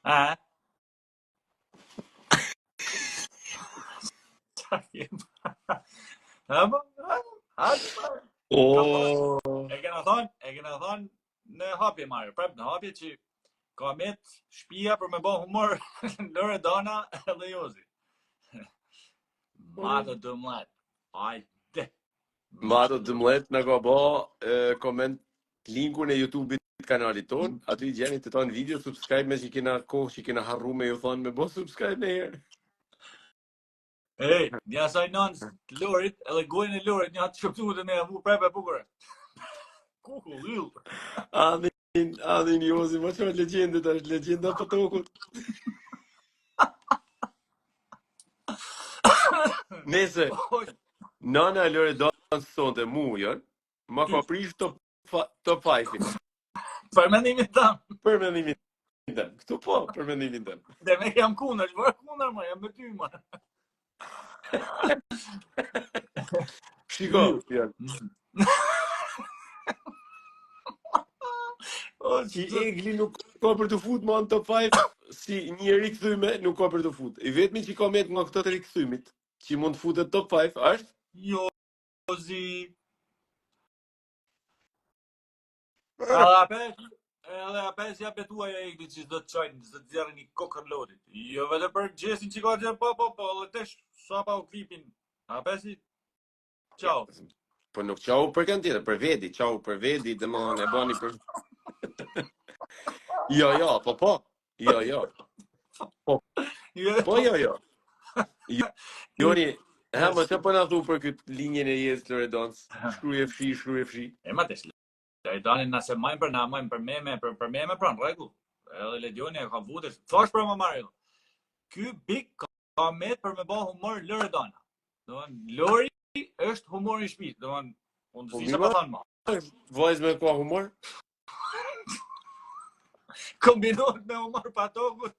A? Qa kem? Ha, po? Ha, ha, O, E kena thonë, e kena thonë në hapje Mario, prap në hapje që ka met shpia për me bo humor Loredana edhe Jozi. Mato 12. Ajde. Mato 12 na ka bo e, koment linkun e YouTube-it të kanalit ton, aty i gjeni të tonë video, subscribe me që kena kohë që kena harru me ju thonë me bo subscribe në herë. Ej, një asaj nënës të Lorit, edhe gojën e Lorit, një atë shëptu dhe me e vu prapë e bukur. Kuku, yll. Adhin, adhin Jozi, më çfarë legjende tash, legjenda Potokut. Nese, nana e Loredanës sonte mu, jon, ma ka prish top, top 5-in. Për mendimin tëm. Për mendimin tëm. Këtu po, për mendimin tëm. Dhe me jam kundër, është bërë kundër më, jam me ty më. Shiko, jon. O, Që Egli nuk ka për të fut më në top 5 si një rikthyme nuk ka për të fut. I vetmi që ka met nga këto të rikthymit, që mund të futet top 5 është Jozi. Edhe apet, edhe apet ja betua ja Egli që s'do të çajnë, s'do të nxjerrin një kokër lotit. Jo vetëm për gjestin që ka gjë, po, po, po, edhe tesh sa pa u klipin. Apet si Ciao. Po nuk çau për kënd tjetër, për vedi, çau për vedi, domethënë e bani për Jo, jo, po po. Jo, jo. Po, po jo, jo. Jo, Joni, ha, më të po na thu për këtë linjën e jetës Loredans. Shkruaj e fshi, shkruaj e fshi. E ma tesh, Loredanin na se majmë për na majmë për meme, për, për meme pra në rregull. Edhe Ledioni e ka vute. Thash për më Mario. Ky big ka met për me bë humor Loredana. Domthon Lori është humori i shtëpisë, domthon unë Po s'di sa mirë, pa thon më. Vajzë me ka humor? Kombinohet me humor patokut.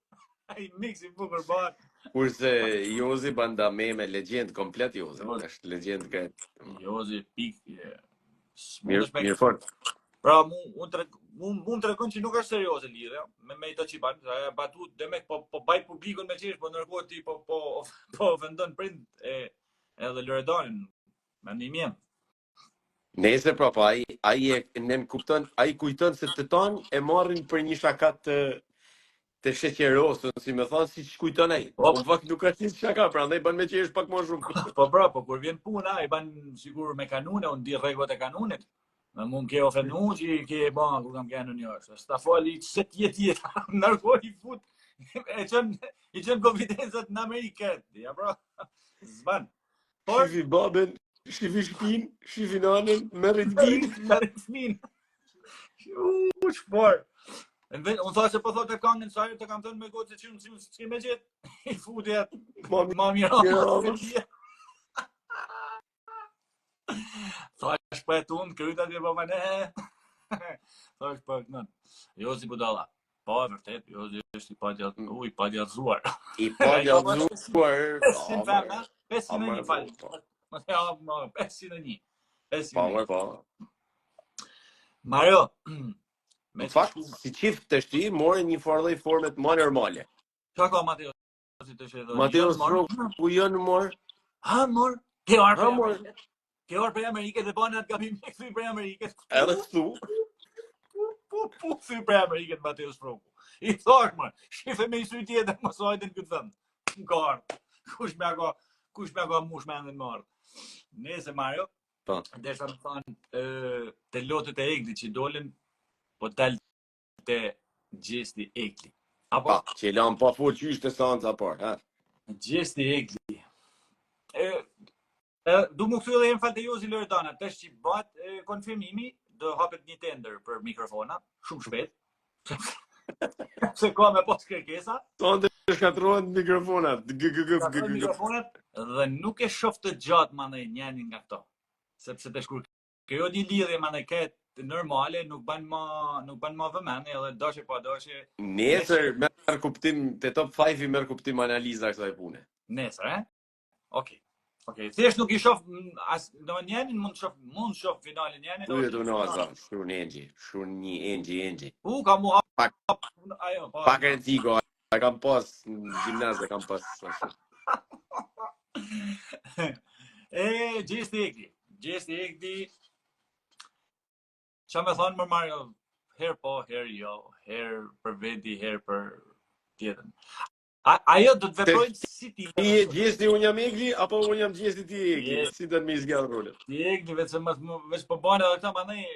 Ai mix i bukur bëhet. Kurse Jozi ban da meme legjend komplet Jozi, Jozi. është legjend krejt. Jozi pik. e, Mirë, S'mundesh me mirë fort. Pra mu unë treg mu mu më tregon që nuk është serioze lidhja me me ito që i ban, ajo batut demek po po baj publikun me qesh, po ndërkohë ti po po po ofendon prind e edhe Loredanin. Mendimi jem. Nëse pra, po ai ai e nen kupton, ai kujton se të tanë e marrin për një shaka të të sheqerosën, si me thonë, si që kujton ai. Po Po në fakt nuk është një shaka, prandaj bën me qesh pak më shumë. po pra, po kur vjen puna, i ban sigur me kanune, unë di rregullat e kanunit. Me mu më ke ofendu që i ke ba kur kam qenë në jashtë. S'ta fali se t'jetë jeta, ndërkohë i fut, e qën, i qën konfidencët në Amerikë. Ja pra, s'ban. Por, Shifi babën, shifi shtëpinë, shifi nanën, merri të bin. merri fëmin. U, çfarë? Në vend, unë thashë po thotë kangën sa herë të kam thënë me gocë që unë si s'ke me gjet. I futi atë Ma ma mirë. mirë. Thash po e tund, kryt atje po më ne. Thash po e kënën. Jozi budalla. Po, e vërtet, Jozi është i padjall, u, i padjallëzuar. I padjallëzuar. 500 femna, 501 fal. Po, Më the hap më 501. po, 501. po. Mario, me Në fakt, si çift të shti, more një farë lloj forme të më normale. Çka ka Mateo si të shë Mateo Frroku janë mor. Ha mor, ke ardhur Ha prej mor. Amerikës. Ke ardhur prej Amerikës dhe bën atë gabim e kthy prej Amerikës. Edhe këtu. Pu pu pu kthy prej Amerikës Mateo Frroku. I thash më, shife me i sy tjetër mos hajde në këtë vend. Nuk ka ardhur. Kush më ka kush më ka mush mendin më ardh. Nëse Mario, Po. Derisa më thanë ë, te lotët e Eglit që dolën, po dal te gjesti Egli. Apo Pa, që e lamë pa fol qysh te seanca e parë, ha. gjesti Egli. E, e du më kthy edhe herë fal te Jozi Loredana, tash që bëhet e, konfirmimi, do hapet një tender për mikrofona, shumë shpejt. Se ka me pas kërkesa, Sonte shkatërrohen mikrofonat. G g g g ka g g. mikrofonat dhe nuk e shoh të gjatë mandej njenin nga këto. Sepse tash kur krijohet një lidhje mandej këtë normale, nuk ban ma nuk ban ma vëmendje edhe dashje pa dashje Nesër merr kuptim te top 5 i merr kuptim analiza e kësaj pune. nesër, eh? Okej. Okej, thjesht nuk i shoh mm, as do njenin mund të shoh mund të shoh finalen njenin. Pyet unë aza, shkruan Engji, shkruan një Engji Engji. U ka mu Pak hap ajo, po. pak rëndësi ka. e kam pas në gjimnaz e kam pas ashtu. E, Gjesti Egli. Gjesti Egli, ça me thonë më Mario, herë po, herë jo, herë për veti, herë për tjetën. A, ajo do të veprojnë si ti. Ti je Gjesti, unë jam Egli, apo unë jam Gjesti, ti je Egli? Yes. Si do të më zgjidh rolet? Ti je Egli, veç se mos veç po bën edhe këta mandej.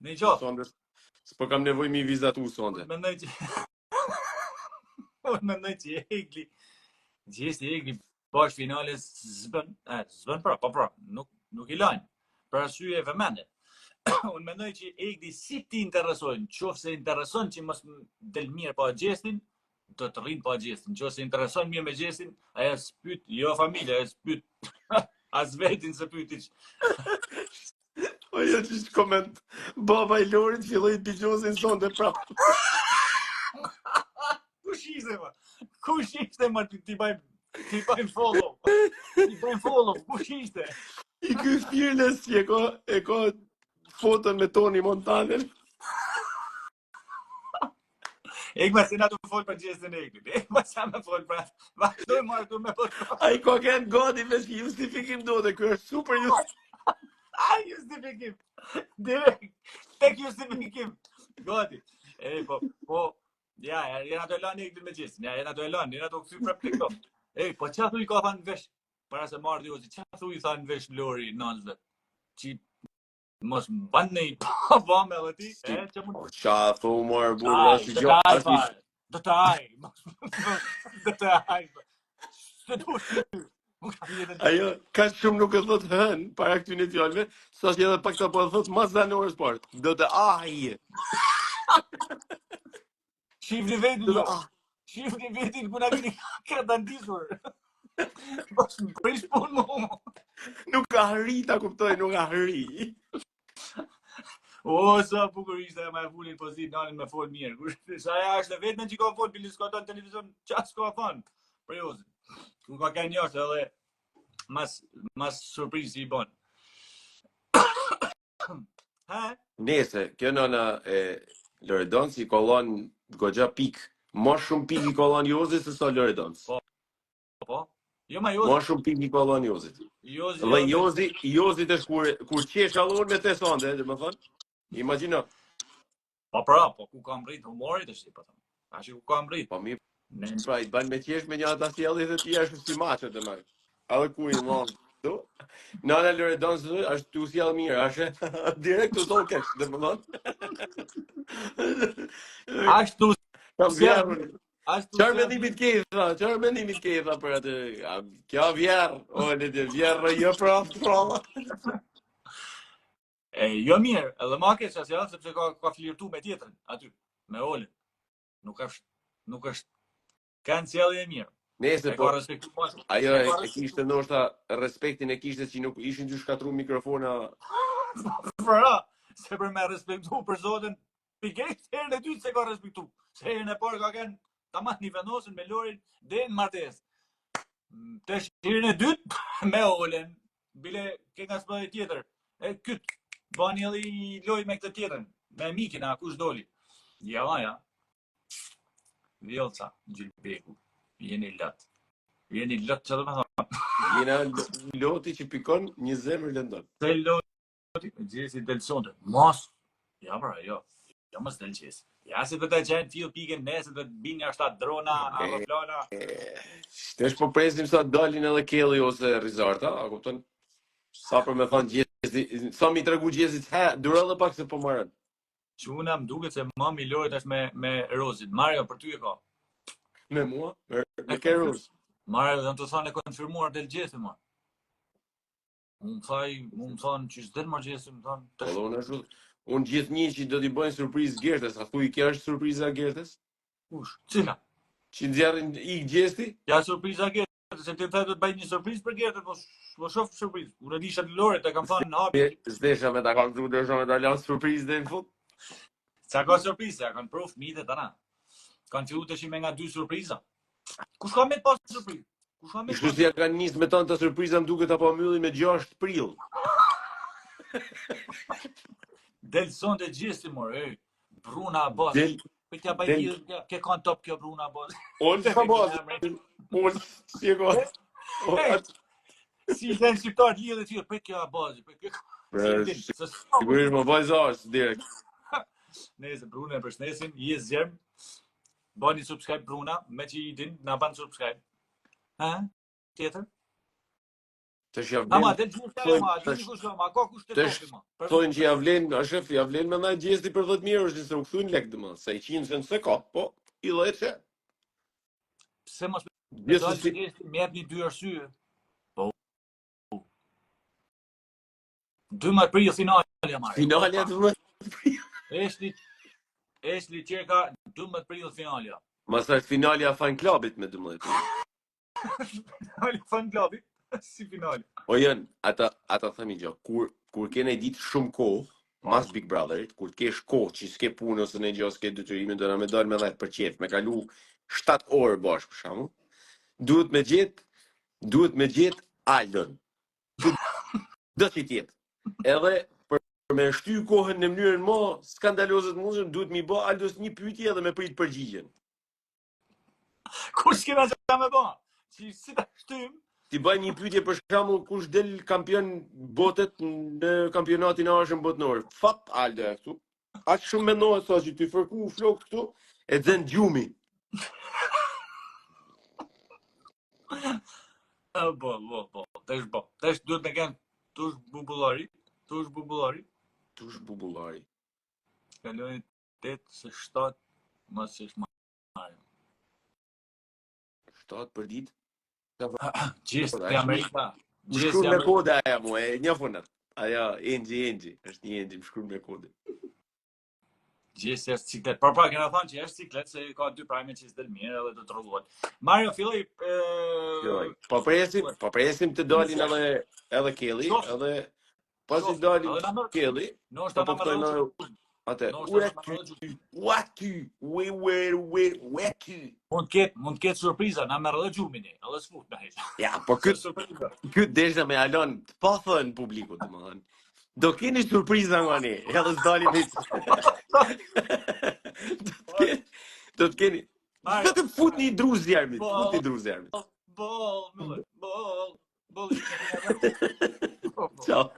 Në qoftë. Sonde s'po kam nevojë mi vizatu sonde. Mendoj që Unë mendoj që Egli, Gjesti Egli bash finales s'bën, e, s'bën pra, po pra, nuk nuk i lajnë. Për arsye vëmendje. Unë mendoj që Egli si ti interesojnë, qoftë se intereson që mos del mirë pa Gjestin, do të rrinë pa Gjestin. Qoftë se intereson mirë me Gjestin, ajo s'pyt, jo familja, ajo s'pyt as vetin s'e pyt hiç. O jo që që koment, baba i Lorit filloi bixhozin sonte prapë. Kush ishte më? Kush ishte më ti ti bëjmë ti bëjmë follow. Ti bëjmë follow, kush ishte? I ky fearless që e ka, e ka foton me Tony Montanen. Ik ma se na të fol për Gjestin e Eglit. Ik ma sa me fol për atë. Vazhdoj më këtu me podcast. Ai ka kenë gati veç një justifikim do dhe ky është super justifikim. Ai justifikim. Direkt. Tek justifikim. Gati. E po, po, ja, ja, jena të lanë Eglin me Gjestin. Ja, jena të lanë, jena të kthy prapë tek këto. Ej, po çfarë thuj ka thënë vesh para se marrë Jozi, çfarë thuj tha në vesh Lori nanës vet? Që mos mban në i pa vame edhe ti, e, që mund... Po, qa thu mor burrë, është gjë, është një... Do të aj, do të aj. S'të du ty. Ajo, ka shumë nuk e thot hën, para këtyne fjalëve, sa që edhe pak të po e thot mas zanorës parë. Do të aj. Shifni vetin, jo. Shifni vetin ku na keni katandisur. Mos më prish punë mu. Nuk arri ta kuptoj, nuk arri. O, sa bukur ishte e ma e vuri në pozitë nanën me fol mirë. Kur sa ajo është e vetme që ka fol, bile s'ka dalë në televizion, qa s'ka thonë për Jozin. Ku ka kenë jashtë edhe mas, mas surprizë i bon. Ha? Nese, kjo nana e Loredans i kollon goxha pik. Ma shumë pik i kollon Jozit se sa Loredans. Po. Po. Jo ma Jozi. Ma shumë pik i kollon Jozit. Jozi. Dhe Jozi, Jozi të kur kur qesh allon me të sonde, domethënë. Imagjino. Po pra, po ku ka mrrit humori tash po them. Tash ku ka mrrit. Po mirë. Ne pra i bën me qesh me një ata sjellje të tij ashtu si maçe të marr. Edhe ku i von. Do. Nana Loredans është tu sjell mirë, është direkt u thonë keq, domethënë. Ashtu Kam vjerrë. Ashtu Çfarë mendimi ke tha? Çfarë mendimi ke tha për atë? Kjo vjerr, o le të vjerr jo pra pra. E, jo mirë, edhe ma keq asja, sepse ka, ka flirtu me tjetrën, aty, me Olën. Nuk është, nuk është, kanë sjellje e mirë. Nëse po respektu më shumë. Ajo e, e kishte ndoshta respektin e kishte që nuk ishin tu shkatru mikrofona. Pra, se për me respektu për zotin, pikërisht herën e dytë s'e ka respektu. Se herën e parë ka qenë tamam i vendosun me Lorin deri në martesë. Tash herën e dytë me Olën, Bile ke nga s'bëj tjetër. E kyt bani edhe i loj me këtë tjetrën, me Mikin a kush doli. Ja, ja. Vjollca, Gjylbeku, jeni lot. Jeni lot që do me thonë. Jena loti që pikon një zemër lëndon. Se loti, Gjesti del sonte. Mos. Ja pra, jo. Jo mos del Gjesti. Ja se do të gjejnë fill pikën nesër do të binë nga shtat drona, aeroplana. Tash po presim sa dalin edhe Kelly ose Rizarta, a kupton? Sa për me thonë Gjesti, sa mi tregu Gjestit, he, duro edhe pak se po marrën. Çuna më duket se mami i Lorit është me me Rozin. Mario për ty e ka. Me mua? Me, me ke Roz? Mario do të thonë e konfirmuar del Gjesti më. Unë thaj, unë thonë që s'del më Gjesti, më thonë. Po dhe unë ashtu, unë gjithnjë që do t'i bëjnë surprizë Gertës, a thuj kjo është surpriza Gertës? Kush? Cila? Që nxjerrin ik Gjesti? Ja surpriza Gertës, se ti më the do të bëj një surprizë për Gertën, po po shoh surprizë. Unë e di që Lorit e kam thënë në hapje. S'desha me ta kallzu, desha me ta lënë surprizë deri në fund. Sa ka surprizë, ja kanë pru fëmijët e tana. Kanë fillu tash me nga dy surpriza. Kush ka me pas surprizë? Kush ka me Kështu si ja kanë nisë me tanë të surpriza më duket apo mbyllin me 6 prill. Del sonte Gjesti mor, ej. Bruna Abbas. Del. Për t'ja bëj Del... ke kanë top kjo Bruna bo. Ol sa bo. Ol si e ka. Si i thënë shqiptarët lidhje të për kjo bazi, për kjo. Sigurisht më vajza është direkt. Nëse Bruna e përshëndesim, je zjerm. Bani subscribe Bruna, me që i din, na ban subscribe. Ha? Tjetër? Tash ja vlen. Ama del gjithë ajo ma, dini kush do, ma ka kush të topi ma. Thonë që ja vlen, a shef, ja vlen me ndaj Gjesti për 10000 euro, se u kthyn lek domethënë, se i qinë se s'e ka, po i dhjetë se. Pse mos me dal si... Gjesti, më jep një dy arsye. Po. 12 prill finalja marrë. Finalja 12 prill. Eshli Eshli Çeka 12 prill finalja. Mos është finalja fan klubit me 12 prill. Finale fan klubi, si finale. O jën, ata ata themi gjë, kur kur ke një ditë shumë kohë, mas Big Brotherit, kur të kesh kohë që s'ke punë ose në gjë, s'ke detyrime, do na me dal me dhet për qejf, me kalu 7 orë bashkë për shembull. Duhet me gjet, duhet me gjet Aldon. Do të jetë. Edhe për me shty kohën në mënyrën më skandaloze të mundshme, duhet mi bë Aldos një pyetje edhe me prit përgjigjen. Kush kena që me ba? Si, si ta shtym? T'i bëj një pyetje për shembull kush del kampion botet në kampionatin e ardhshëm botëror. Fap Aldo e këtu. Aq shumë mendohet sa që t'i fërku flokët këtu e xen gjumi. Po, po, po. Tash po. Tash duhet me kenë tush bubullari, tush bubullari, tush bubullari. Kaloi 8 se 7 mos është marrë. 7 për ditë. Gjesti Amerika. Më shkruan me kode aja mua, e njoh unë. Aja Enxhi Enxhi, është një Enxhi më shkruan me kode. Gjesti është ciklet. Por pra kena thënë që është ciklet se ka dy prime që s'del mirë edhe do të rrullohet. Mario filloi ë Po presim, po presim të dalin edhe edhe Kelly, edhe Pasi dalin Kelly, po po ftojnë edhe atë. Ue ty, ua ty, ue ue ue ue ty. Mund të ketë, mund të ketë surpriza, na merr edhe gjumin, edhe s'fut na hiç. Ja, po ky surpriza. Ky deshta me Alon të pa thënë publikut, domethënë. Do keni surpriza nga ne, edhe s'dalin hiç. Do të keni, do të keni. Vetëm futni dru zjarmit, futni dru zjarmit. Boll, boll, boll. Ciao.